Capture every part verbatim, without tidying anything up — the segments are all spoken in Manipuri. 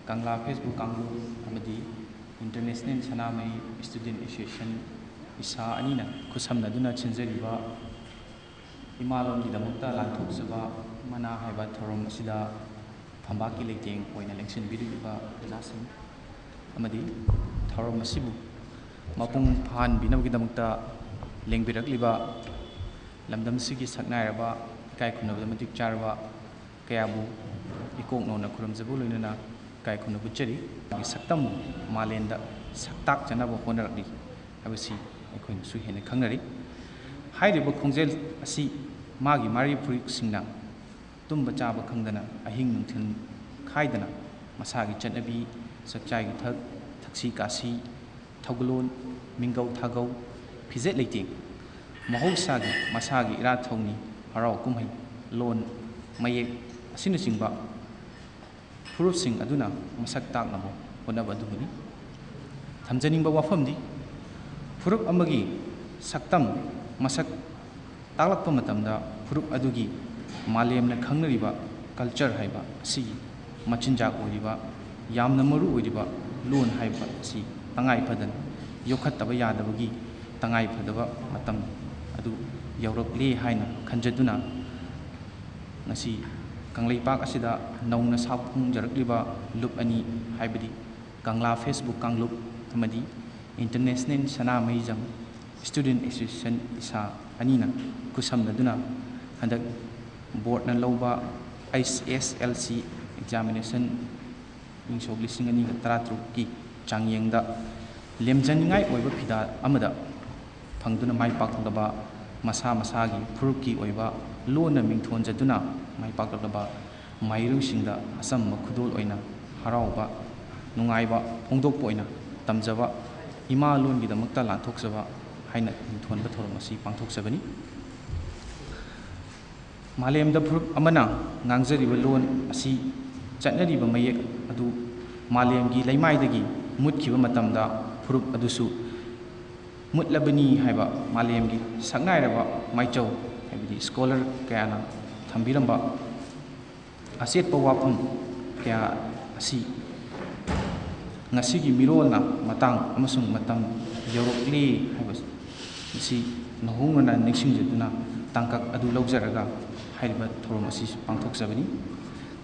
ꯀꯪꯂꯥ ꯐꯦꯁꯕꯨꯛ ꯀꯥꯡꯂꯨꯞ ꯑꯃꯗꯤ International ꯁꯅꯥꯃꯍꯤ Student Association, ꯏꯁꯥ ꯑꯅꯤꯅ ꯈꯨꯠꯁꯝꯅꯗꯨꯅ ꯁꯤꯟꯖꯔꯤꯕ ꯏꯃꯥ ꯂꯣꯟꯒꯤꯗꯃꯛꯇ ꯂꯥꯟꯊꯣꯛꯆꯕ ꯃꯅꯥ ꯍꯥꯏꯕ ꯊꯧꯔꯝ ꯑꯁꯤꯗ ꯐꯝꯕꯥꯛꯀꯤ ꯂꯩꯇꯦꯡ ꯑꯣꯏꯅ ꯂꯦꯡꯁꯤꯟꯕꯤꯔꯤꯕ ꯑꯣꯖꯥꯁꯤꯡ ꯑꯃꯗꯤ ꯊꯧꯔꯝ ꯑꯁꯤꯕꯨ ꯃꯄꯨꯡ ꯐꯥꯍꯟꯕꯤꯅꯕꯒꯤꯗꯃꯛꯇ ꯂꯦꯡꯕꯤꯔꯛꯂꯤꯕ ꯂꯝꯗꯝꯁꯤꯒꯤ ꯁꯛꯅꯥꯏꯔꯕ, ꯏꯀꯥꯏ ꯈꯨꯝꯅꯕꯗ ꯃꯇꯤꯛ ꯆꯥꯔꯕ ꯀꯌꯥꯕꯨ ꯏꯀꯣꯛ ꯅꯧꯅ ꯈꯨꯔꯨꯝꯖꯕ ꯂꯣꯏꯅꯅ ꯏꯀꯥꯏ ꯈꯨꯝꯅꯕ ꯎꯠꯆꯔꯤ꯫ ꯁꯛꯇꯝꯕꯨ ꯃꯥꯂꯦꯝꯗ ꯁꯛꯇꯥꯛꯆꯅꯕ ꯍꯣꯠꯅꯔꯛꯂꯤ ꯍꯥꯏꯕꯁꯤ ꯑꯩꯈꯣꯏꯅꯁꯨ ꯍꯦꯟꯅ ꯈꯪꯅꯔꯤ꯫ ꯍꯥꯏꯔꯤꯕ ꯈꯣꯡꯖꯦꯜ ꯑꯁꯤ ꯃꯥꯒꯤ ꯃꯥꯔꯤ ꯐꯨꯔꯨꯞꯁꯤꯡꯅ ꯇꯨꯝꯕ ꯆꯥꯕ ꯈꯪꯗꯅ ꯑꯍꯤꯡ ꯅꯨꯡꯊꯤꯜ ꯈꯥꯏꯗꯅ ꯃꯁꯥꯒꯤ ꯆꯠꯅꯕꯤ, ꯆꯥꯛꯆꯥꯏ ꯌꯨꯊꯛ, ꯊꯛꯁꯤ ꯀꯥꯁꯤ, ꯊꯧꯒꯜꯂꯣꯟ, ꯃꯤꯡꯒꯧ ꯊꯥꯒꯧ, ꯐꯤꯖꯦꯠ ꯂꯩꯇꯦꯡ, ꯃꯍꯧꯁꯥꯒꯤ ꯃꯁꯥꯒꯤ ꯏꯔꯥꯠ ꯊꯧꯅꯤ, ꯍꯔꯥꯎ ꯀꯨꯝꯍꯩ, ꯂꯣꯟ, ꯃꯌꯦꯛ ꯑꯁꯤꯅꯆꯤꯡꯕ ꯐꯨꯔꯨꯞꯁꯤꯡ ꯑꯗꯨꯅ ꯃꯁꯛ ꯇꯥꯛꯅꯕ ꯍꯣꯠꯅꯕ ꯑꯗꯨꯕꯨꯅꯤ꯫ ꯊꯝꯖꯅꯤꯡꯕ ꯋꯥꯐꯝꯗꯤ, ꯐꯨꯔꯨꯞ ꯑꯃꯒꯤ ꯁꯛꯇꯝ ꯃꯁꯛ ꯇꯥꯛꯂꯛꯄ ꯃꯇꯝꯗ ꯐꯨꯔꯨꯞ ꯑꯗꯨꯒꯤ ꯃꯥꯂꯦꯝꯅ ꯈꯪꯅꯔꯤꯕ culture ꯍꯥꯏꯕ ꯑꯁꯤꯒꯤ ꯃꯆꯤꯟꯖꯥꯛ ꯑꯣꯏꯔꯤꯕ, ꯌꯥꯝꯅ ꯃꯔꯨ ꯑꯣꯏꯔꯤꯕ ꯂꯣꯟ ꯍꯥꯏꯕ ꯑꯁꯤ ꯇꯉꯥꯏ ꯐꯗꯅ ꯌꯣꯛꯈꯠꯇꯕ ꯌꯥꯗꯕꯒꯤ ꯇꯉꯥꯏ ꯐꯗꯕ ꯃꯇꯝ ꯑꯗꯨ ꯌꯧꯔꯛꯂꯦ ꯍꯥꯏꯅ ꯈꯟꯖꯗꯨꯅ, ꯉꯁꯤ ꯀꯪꯂꯩꯄꯥꯛ ꯑꯁꯤꯗ ꯅꯧꯅ ꯁꯥꯐꯣꯡꯖꯔꯛꯂꯤꯕ ꯂꯨꯞ ꯑꯅꯤ, ꯍꯥꯏꯕꯗꯤ ꯀꯪꯂꯥ ꯐꯦꯁꯕꯨꯛ ꯀꯥꯡꯂꯨꯞ ꯑꯃꯗꯤ International ꯁꯅꯥꯃꯍꯤꯖꯝ Student Association, ꯏꯁꯥ ꯑꯅꯤꯅ ꯈꯨꯠꯁꯝꯅꯗꯨꯅ ꯍꯟꯗꯛ ꯕꯣꯔꯗꯅ ꯂꯧꯕ H S L C examination ꯏꯪ ꯁꯣꯛ ꯂꯤꯁꯤꯡ ꯑꯅꯤꯒ ꯇꯔꯥꯇꯔꯨꯛꯀꯤ ꯆꯥꯡꯌꯦꯡꯗ ꯂꯦꯝꯖꯅꯤꯡꯉꯥꯏ ꯑꯣꯏꯕ ꯐꯤꯗꯥ ꯑꯃꯗ ꯐꯪꯗꯨꯅ ꯃꯥꯏ ꯄꯥꯛꯂꯕ, ꯃꯁꯥ ꯃꯁꯥꯒꯤ ꯐꯨꯔꯨꯞꯀꯤ ꯑꯣꯏꯕ ꯂꯣꯟꯅ ꯃꯤꯡꯊꯣꯟꯖꯗꯨꯅ ꯃꯥꯏ ꯄꯥꯛꯂꯕ ꯃꯍꯩꯔꯣꯏꯁꯤꯡꯗ ꯑꯆꯝꯕ ꯈꯨꯗꯣꯜ ꯑꯣꯏꯅ ꯍꯔꯥꯎꯕ, ꯅꯨꯡꯉꯥꯏꯕ ꯐꯣꯡꯗꯣꯛꯄ ꯑꯣꯏꯅ ꯇꯝꯖꯕ, ꯏꯃꯥ ꯂꯣꯟꯒꯤꯗꯃꯛꯇ ꯂꯥꯟꯊꯣꯛꯆꯕ ꯍꯥꯏꯅ ꯃꯤꯡꯊꯣꯟꯕ ꯊꯧꯔꯝ ꯑꯁꯤ ꯄꯥꯡꯊꯣꯛꯆꯕꯅꯤ꯫ ꯃꯥꯂꯦꯝꯗ ꯐꯨꯔꯨꯞ ꯑꯃꯅ ꯉꯥꯡꯖꯔꯤꯕ ꯂꯣꯟ ꯑꯁꯤ ꯆꯠꯅꯔꯤꯕ ꯃꯌꯦꯛ ꯑꯗꯨ ꯃꯥꯂꯦꯝꯒꯤ ꯂꯩꯃꯥꯏꯗꯒꯤ ꯃꯨꯠꯈꯤꯕ ꯃꯇꯝꯗ ꯐꯨꯔꯨꯞ ꯑꯗꯨꯁꯨ ꯃꯨꯠꯂꯕꯅꯤ ꯍꯥꯏꯕ ꯃꯥꯂꯦꯝꯒꯤ ꯁꯛꯅꯥꯏꯔꯕ ꯃꯥꯏꯆꯧ, ꯍꯥꯏꯕꯗꯤ scholar ꯀꯌꯥꯅ ꯊꯝꯕꯤꯔꯝꯕ ꯑꯆꯦꯠꯄ ꯋꯥꯐꯝ ꯀꯌꯥ ꯑꯁꯤ ꯉꯁꯤꯒꯤ ꯃꯤꯔꯣꯜꯅ ꯃꯇꯥꯡ ꯑꯃꯁꯨꯡ ꯃꯇꯝ ꯌꯧꯔꯛꯂꯦ ꯍꯥꯏꯕꯁꯤ ꯅꯧꯍꯧꯅꯅ ꯅꯤꯡꯁꯤꯡꯖꯗꯨꯅ ꯇꯥꯡꯀꯛ ꯑꯗꯨ ꯂꯧꯖꯔꯒ ꯍꯥꯏꯔꯤꯕ ꯊꯧꯔꯝ ꯑꯁꯤ ꯄꯥꯡꯊꯣꯛꯆꯕꯅꯤ꯫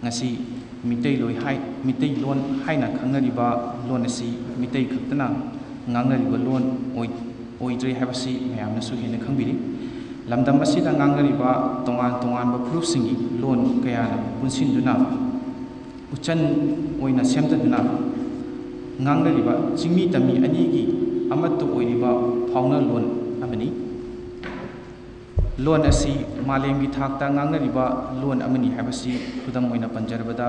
ꯉꯁꯤ ꯃꯤꯇꯩꯂꯣꯏ ꯍꯥꯏ-, ꯃꯤꯇꯩꯂꯣꯟ ꯍꯥꯏꯅ ꯈꯪꯅꯔꯤꯕ ꯂꯣꯟ ꯑꯁꯤ ꯃꯤꯇꯩ ꯈꯛꯇꯅ ꯉꯥꯡꯅꯔꯤꯕ ꯂꯣꯟ ꯑꯣꯏ-, ꯑꯣꯏꯗ꯭ꯔꯦ ꯍꯥꯏꯕꯁꯤ ꯃꯌꯥꯝꯅꯁꯨ ꯍꯦꯟꯅ ꯈꯪꯕꯤꯔꯤ꯫ ꯂꯝꯗꯝ ꯑꯁꯤꯗ ꯉꯥꯡꯅꯔꯤꯕ ꯇꯣꯉꯥꯟ ꯇꯣꯉꯥꯟꯕ ꯐꯨꯔꯨꯞꯁꯤꯡꯒꯤ ꯂꯣꯟ ꯀꯌꯥꯅ ꯄꯨꯟꯁꯤꯟꯗꯨꯅ ꯎꯆꯟ ꯑꯣꯏꯅ ꯁꯦꯝꯗꯗꯨꯅ ꯉꯥꯡꯅꯔꯤꯕ ꯆꯤꯡꯃꯤ ꯇꯝꯃꯤ ꯑꯅꯤꯒꯤ ꯑꯃꯠꯇ ꯑꯣꯏꯔꯤꯕ ꯐꯥꯎꯅ ꯂꯣꯟ ꯑꯃꯅꯤ꯫ ꯂꯣꯟ ꯑꯁꯤ ꯃꯥꯂꯦꯝꯒꯤ ꯊꯥꯛꯇ ꯉꯥꯡꯅꯔꯤꯕ ꯂꯣꯟ ꯑꯃꯅꯤ ꯍꯥꯏꯕꯁꯤ ꯈꯨꯗꯝ ꯑꯣꯏꯅ ꯄꯟꯖꯔꯕꯗ,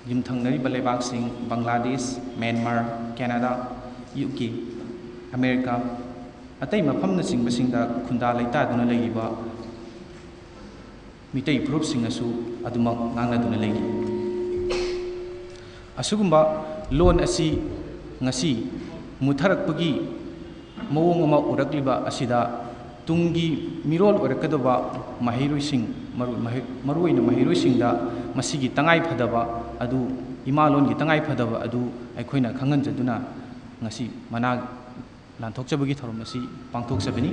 ꯌꯨꯝꯊꯪꯅꯔꯤꯕ ꯂꯩꯕꯥꯛꯁꯤꯡ Bangladesh, Myanmar, Canada, U K, America, ꯑꯇꯩ ꯃꯐꯝꯅꯆꯤꯡꯕꯁꯤꯡꯗ ꯈꯨꯟꯗꯥ ꯂꯩꯇꯥꯗꯨꯅ ꯂꯩꯔꯤꯕ ꯃꯤꯇꯩ ꯐꯨꯔꯨꯞꯁꯤꯡꯅꯁꯨ ꯑꯗꯨꯃꯛ ꯉꯥꯡꯅꯗꯨꯅ ꯂꯩꯔꯤ꯫ ꯑꯁꯤꯒꯨꯝꯕ ꯂꯣꯟ ꯑꯁꯤ ꯉꯁꯤ ꯃꯨꯠꯊꯔꯛꯄꯒꯤ ꯃꯑꯣꯡ ꯑꯃ ꯎꯔꯛꯂꯤꯕ ꯑꯁꯤꯗ ꯇꯨꯡꯒꯤ ꯃꯤꯔꯣꯜ ꯑꯣꯏꯔꯛꯀꯗꯕ ꯃꯍꯩꯔꯣꯏꯁꯤꯡ, ꯃꯔꯨ-, ꯃꯍꯩ-, ꯃꯔꯨꯑꯣꯏꯅ ꯃꯍꯩꯔꯣꯏꯁꯤꯡꯗ ꯃꯁꯤꯒꯤ ꯇꯉꯥꯏ ꯐꯗꯕ ꯑꯗꯨ, ꯏꯃꯥ ꯂꯣꯟꯒꯤ ꯇꯉꯥꯏ ꯐꯗꯕ ꯑꯗꯨ ꯑꯩꯈꯣꯏꯅ ꯈꯪꯍꯟꯖꯗꯨꯅ ꯉꯁꯤ ꯃꯅꯥ ꯂꯥꯟꯊꯣꯛꯆꯕꯒꯤ ꯊꯧꯔꯝ ꯑꯁꯤ ꯄꯥꯡꯊꯣꯛꯆꯕꯅꯤ꯫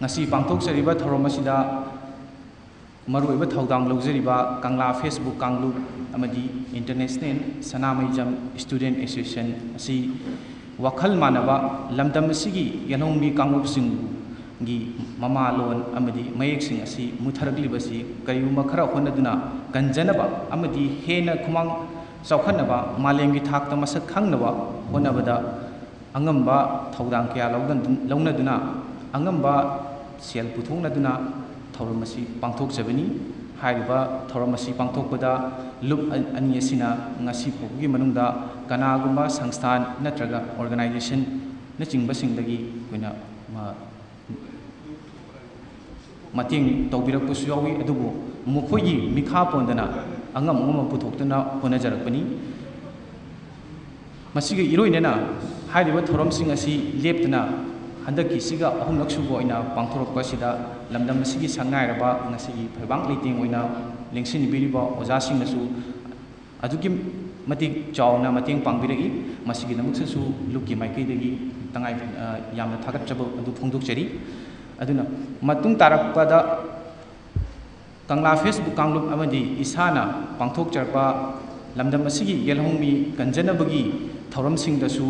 ꯉꯁꯤ ꯄꯥꯡꯊꯣꯛꯆꯔꯤꯕ ꯊꯧꯔꯝ ꯑꯁꯤꯗ ꯃꯔꯨꯑꯣꯏꯕ ꯊꯧꯗꯥꯡ ꯂꯧꯖꯔꯤꯕ ꯀꯪꯂꯥ Facebook ꯀꯥꯡꯂꯨꯞ ꯑꯃꯗꯤ International ꯁꯅꯥꯃꯩꯖꯝ Student Association ꯑꯁꯤ ꯋꯥꯈꯜ ꯃꯥꯟꯅꯕ ꯂꯝꯗꯝ ꯑꯁꯤꯒꯤ ꯌꯦꯜꯍꯧꯃꯤ ꯀꯥꯡꯂꯨꯞꯁꯤꯡꯒꯤ ꯃꯃꯥꯂꯣꯟ ꯑꯃꯗꯤ ꯃꯌꯦꯛꯁꯤꯡ ꯑꯁꯤ ꯃꯨꯠꯊꯔꯛꯂꯤꯕꯁꯤ ꯀꯔꯤꯒꯨꯝꯕ ꯈꯔ ꯍꯣꯠꯅꯗꯨꯅ ꯀꯟꯖꯅꯕ ꯑꯃꯗꯤ ꯍꯦꯟꯅ ꯈꯨꯃꯥꯡ ꯆꯥꯎꯈꯠꯅꯕ, ꯃꯥꯂꯦꯝꯒꯤ ꯊꯥꯛꯇ ꯃꯁꯛ ꯈꯪꯅꯕ ꯍꯣꯠꯅꯕꯗ ꯑꯉꯝꯕ ꯊꯧꯗꯥꯡ ꯀꯌꯥ ꯂꯧꯗꯨꯅ-, ꯂꯧꯅꯗꯨꯅ, ꯑꯉꯝꯕ ꯁꯦꯜ ꯄꯨꯊꯣꯛꯅꯗꯨꯅ ꯊꯧꯔꯝ ꯑꯁꯤ ꯄꯥꯡꯊꯣꯛꯆꯕꯅꯤ꯫ ꯍꯥꯏꯔꯤꯕ ꯊꯧꯔꯝ ꯑꯁꯤ ꯄꯥꯡꯊꯣꯛꯄꯗ ꯂꯨꯞ ꯑ-, ꯑꯅꯤ ꯑꯁꯤꯅ ꯉꯁꯤ ꯐꯥꯎꯕꯒꯤ ꯃꯅꯨꯡꯗ ꯀꯅꯥꯒꯨꯝꯕ ꯁꯪꯁꯊꯥꯟ ꯅꯠꯇ꯭ꯔꯒ organization ꯅꯆꯤꯡꯕꯁꯤꯡꯗꯒꯤ ꯑꯩꯈꯣꯏꯅ, ꯃ-, ꯃꯇꯦꯡ ꯇꯧꯕꯤꯔꯛꯄꯁꯨ ꯌꯥꯎꯏ, ꯑꯗꯨꯕꯨ ꯃꯈꯣꯏꯒꯤ ꯃꯤꯈꯥ ꯄꯣꯟꯗꯅ ꯑꯉꯝ ꯑꯉꯝꯕ ꯄꯨꯊꯣꯛꯇꯨꯅ ꯍꯣꯠꯅꯖꯔꯛꯄꯅꯤ꯫ ꯃꯁꯤꯒ ꯏꯔꯣꯏꯅꯅ ꯍꯥꯏꯔꯤꯕ ꯊꯧꯔꯝꯁꯤꯡ ꯑꯁꯤ ꯂꯦꯞꯇꯅ ꯍꯟꯗꯛꯀꯤꯁꯤꯒ ꯑꯍꯨꯝꯂꯛ ꯁꯨꯕ ꯑꯣꯏꯅ ꯄꯥꯡꯊꯣꯔꯛꯄ ꯑꯁꯤꯗ ꯂꯝꯗꯝ ꯑꯁꯤꯒꯤ ꯁꯛꯅꯥꯏꯔꯕ ꯉꯁꯤꯒꯤ ꯐꯩꯕꯥꯛ ꯂꯩꯇꯦꯡ ꯑꯣꯏꯅ ꯂꯦꯡꯁꯤꯟꯕꯤꯔꯤꯕ ꯑꯣꯖꯥꯁꯤꯡꯅꯁꯨ ꯑꯗꯨꯛꯀꯤ ꯃꯇꯤꯛ ꯆꯥꯎꯅ ꯃꯇꯦꯡ ꯄꯥꯡꯕꯤꯔꯛꯏ꯫ ꯃꯁꯤꯒꯤꯗꯃꯛꯇꯁꯨ ꯂꯨꯞꯀꯤ ꯃꯥꯏꯀꯩꯗꯒꯤ ꯇꯉꯥꯏ, ꯑ, ꯌꯥꯝꯅ ꯊꯥꯒꯠꯆꯕ ꯑꯗꯨ ꯐꯣꯡꯗꯣꯛꯆꯔꯤ꯫ ꯑꯗꯨꯅ ꯃꯇꯨꯡ ꯇꯥꯔꯛꯄꯗ ꯀꯪꯂꯥ ꯐꯦꯁꯕꯨꯛ ꯀꯥꯡꯂꯨꯞ ꯑꯃꯗꯤ ꯏꯁꯥꯅ ꯄꯥꯡꯊꯣꯛꯆꯔꯛꯄ ꯂꯝꯗꯝ ꯑꯁꯤꯒꯤ ꯌꯦꯜꯍꯧꯃꯤ ꯀꯟꯖꯅꯕꯒꯤ ꯊꯧꯔꯝꯁꯤꯡꯗꯁꯨ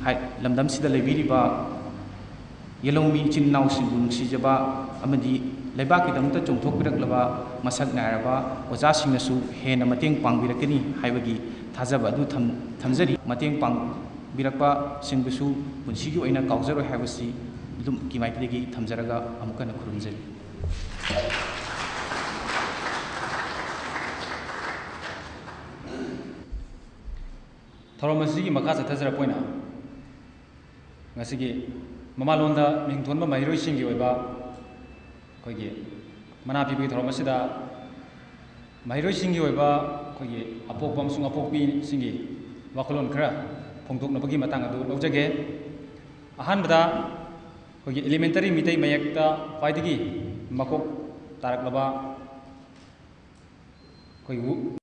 ꯍꯥꯏ-, ꯂꯝꯗꯝꯁꯤꯗ ꯂꯩꯕꯤꯔꯤꯕ ꯌꯦꯜꯍꯧꯃꯤ ꯏꯆꯤꯟ ꯏꯅꯥꯎꯁꯤꯡꯕꯨ ꯅꯨꯡꯁꯤꯖꯕ ꯑꯃꯗꯤ ꯂꯩꯕꯥꯛꯀꯤꯗꯃꯛꯇ ꯆꯣꯡꯊꯣꯛꯄꯤꯔꯛꯂꯕ ꯃꯁꯛ ꯅꯥꯏꯔꯕ ꯑꯣꯖꯥꯁꯤꯡꯅꯁꯨ ꯍꯦꯟꯅ ꯃꯇꯦꯡ ꯄꯥꯡꯕꯤꯔꯛꯀꯅꯤ ꯍꯥꯏꯕꯒꯤ ꯊꯥꯖꯕ ꯑꯗꯨ ꯊꯝ-, ꯊꯝꯖꯔꯤ꯫ ꯃꯇꯦꯡ ꯄꯥꯡꯕꯤꯔꯛꯄꯁꯤꯡꯕꯨꯁꯨ ꯄꯨꯟꯁꯤꯒꯤ ꯑꯣꯏꯅ ꯀꯥꯎꯖꯔꯣꯏ ꯍꯥꯏꯕꯁꯤ ꯂꯨꯞꯀꯤ ꯃꯥꯏꯀꯩꯗꯒꯤ ꯊꯝꯖꯔꯒ ꯑꯃꯨꯛ ꯍꯟꯅ ꯈꯨꯔꯨꯝꯖꯔꯤ꯫ ꯊꯧꯔꯝ ꯑꯁꯤꯒꯤ ꯃꯈꯥ ꯆꯠꯊꯖꯔꯛꯄ ꯑꯣꯏꯅ ꯉꯁꯤꯒꯤ ꯃꯃꯥꯂꯣꯟꯗ ꯃꯤꯡ ꯊꯣꯟꯕ ꯃꯍꯩꯔꯣꯏꯁꯤꯡꯒꯤ ꯑꯣꯏꯕ ꯑꯩꯈꯣꯏꯒꯤ ꯃꯅꯥ ꯄꯤꯕꯒꯤ ꯊꯧꯔꯝ ꯑꯁꯤꯗ ꯃꯍꯩꯔꯣꯏꯁꯤꯡꯒꯤ ꯑꯣꯏꯕ ꯑꯩꯈꯣꯏꯒꯤ ꯑꯄꯣꯛꯄ ꯑꯃꯁꯨꯡ ꯑꯄꯣꯛꯄꯤꯁꯤꯡꯒꯤ ꯋꯥꯈꯜꯂꯣꯟ ꯈꯔ ꯐꯣꯡꯗꯣꯛꯅꯕꯒꯤ ꯃꯇꯥꯡ ꯑꯗꯨ ꯂꯧꯖꯒꯦ꯫ ꯑꯍꯥꯟꯕꯗ ꯑꯩꯈꯣꯏꯒꯤ elementary ꯃꯤꯇꯩ ꯃꯌꯦꯛꯇ ꯈ꯭ꯋꯥꯏꯗꯒꯤ ꯃꯀꯣꯛ ꯇꯥꯔꯛꯂꯕ ꯑꯩꯈꯣꯏ ꯋꯨ-,